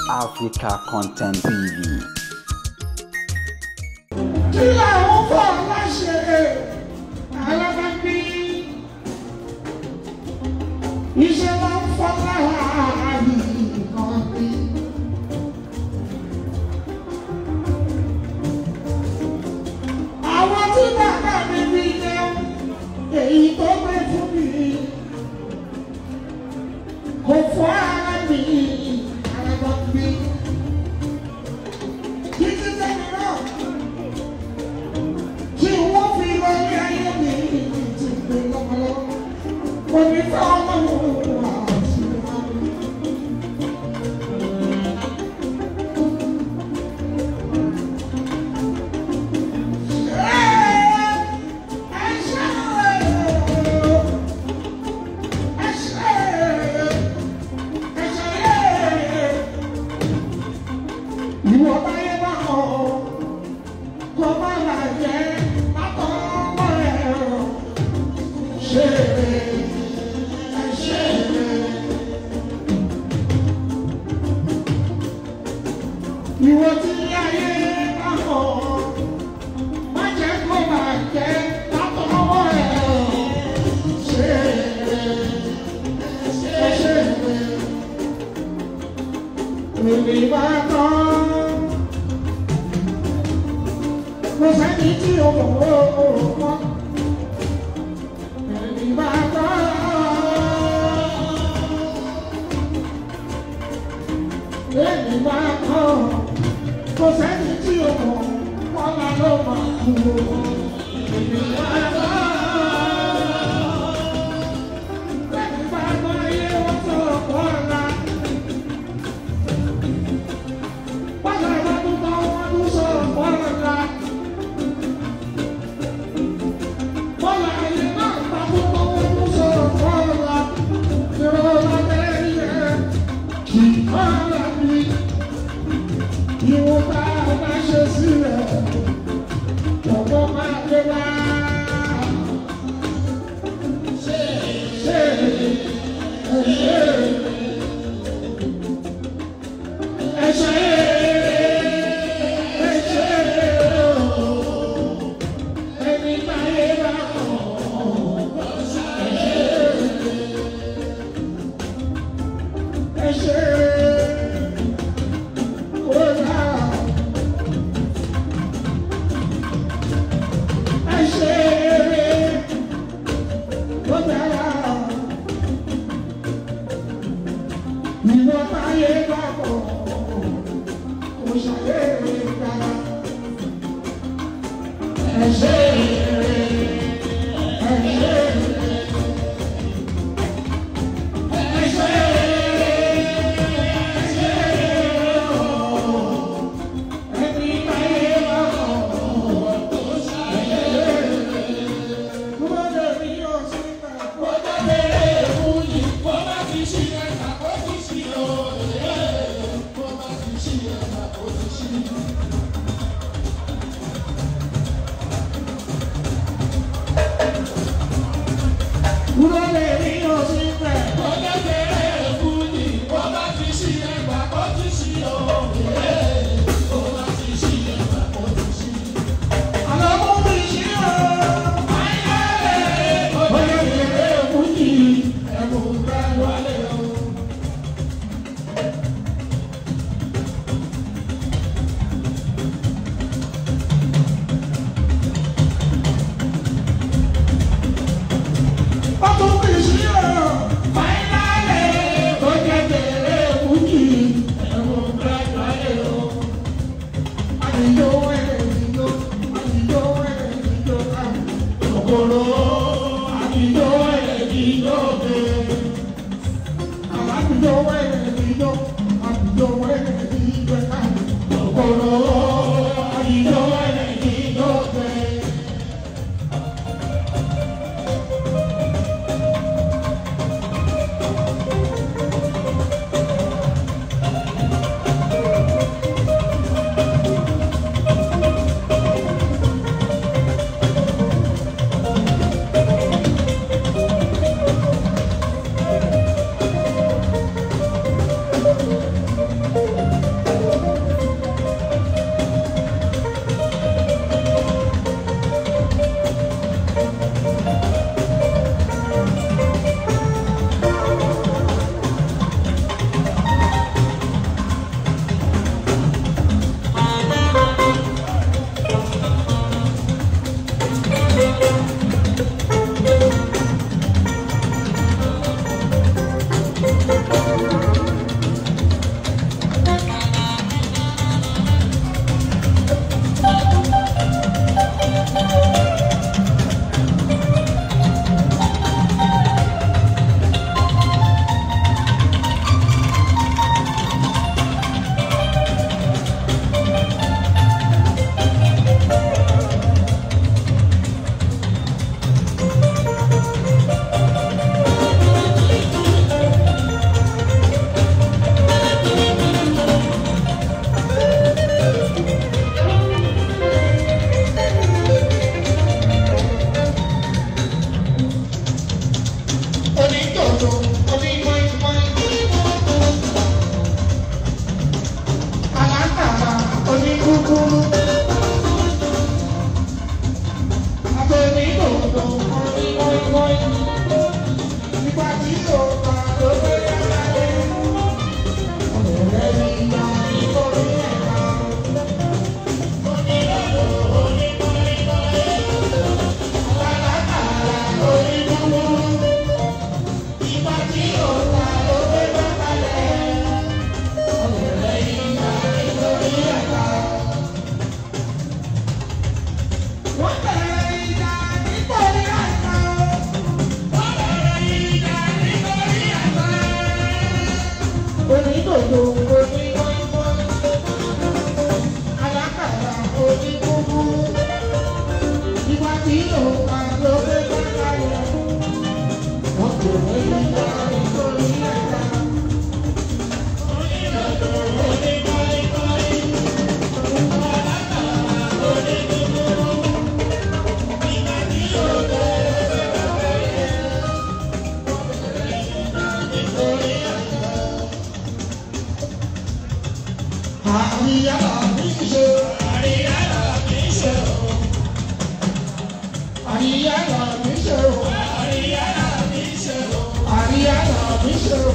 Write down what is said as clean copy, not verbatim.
Africa Content TV. Kí làwọn fọ aláṣẹ alábàbí iṣẹ́ ló ń fọ́ láàyè kan bí. Àwọn tí bàbá mi fi jẹun èyí tó gbé fún mi kò fọ́ ara mi alábàbí. Títí sẹ́ni náà tí wọ́n fi lọ ní ayé mi ti gbé lọ́pọ̀lọpọ̀. Mo ní fẹ́ ọlọ́run àti ìwádìí. Ìwọ báyé bá kọ̀ kó má bàjẹ́ látọwọ́ ẹ̀ o. Ṣé ẹ ṣe ìwọ tí ayé bá kọ̀ má jẹ́ kó bàjẹ́ látọwọ́ ẹ̀ o. Ṣé ẹ ṣe èmi bá tán. Kò sẹ́ni tí o mọ̀ ó mọ́. Èmi bá tán. Èmi bá tán. Kò sẹ́ni tí o mọ̀ kọ́lá ló máa kú. Èmi bá tán. Èmi bá tán ayé wọ́n sọ̀rọ̀ kọ́lá. Bọ́lá bá tún tán wọ́n tún sọ̀rọ̀ kọ́lá. Bọ́lá ayé náà bá tún tán wọ́n tún sọ̀rọ̀ kọ́lá. Ìrọ̀lá bẹ́ẹ̀ yẹ kí kọ́lá mi. Ìwọ̀n bá a bá ṣe sílẹ̀, ọ̀pọ̀ máa lé wá. Ṣé ṣé ẹ ṣe ẹ ṣe ooo ẹni táyé bá kọ̀ ẹ ṣe kó dà ẹ ṣe kó dára ìwọ táyé bá kọ̀ kò ṣàyè dára ẹ ṣe ẹ ṣe. Ẹ ṣe ẹ ṣe ooo ẹni táyé bá kọ̀ kò ṣàyè. Mo lè rí ọtí náà. Mo bá bẹ̀rẹ̀ fújì, mo bá ti ṣí ẹ̀ka, ó ti ṣí òye. Mo bá ti ṣí ẹ̀ka, ó ti ṣí. Mo lè rí ọtí náà. Mo bá bẹ̀rẹ̀ fújì, mo bá ti ṣí ẹ̀ka, ó ti ṣí òye. Mo bá ti ṣí ẹ̀ka, ó ti ṣí. Àlọ́ mú mi ṣí o. Mo Mo bá lè rí fújì ẹ̀bùn bẹ́ẹ̀ wálé o. Ọtún mi ṣí o. Fáínálì tó jẹ́ tẹ̀lé fújì ẹ̀bùn bẹ́ẹ̀ Wálé o. Àdìjọ́ ẹ̀rìndó, àdìjọ́ ẹ̀rìndó, Kòkòrò àtijọ́ ẹ̀díjọ́ bẹ́ẹ̀. àdìjọ́ ẹ̀rìndó, àdìjọ́ ẹ̀rìndó, Kòkòrò àtijọ́ ẹ̀díjọ́ bẹ́ẹ̀. Ó Onídòdò onímọ́ímọ́í. Alákàrà oníkúkú. Ìwà tí yóò pa ló gbé bá lọ. Wọ́n kò ní ìgbà nítorí ẹ̀ka. Onídòdò onímọ́ímọ́í. Alákàrà oníkúkú. Ìgbà tí yóò jẹ ló gbé bá yẹ. Nítorí ẹ̀ka. Àríyá mi ṣe. Àríyá là mí ṣe o. Àríyá mi ṣe o. Àríyá là mí ṣe o. Àríyá mi ṣe o.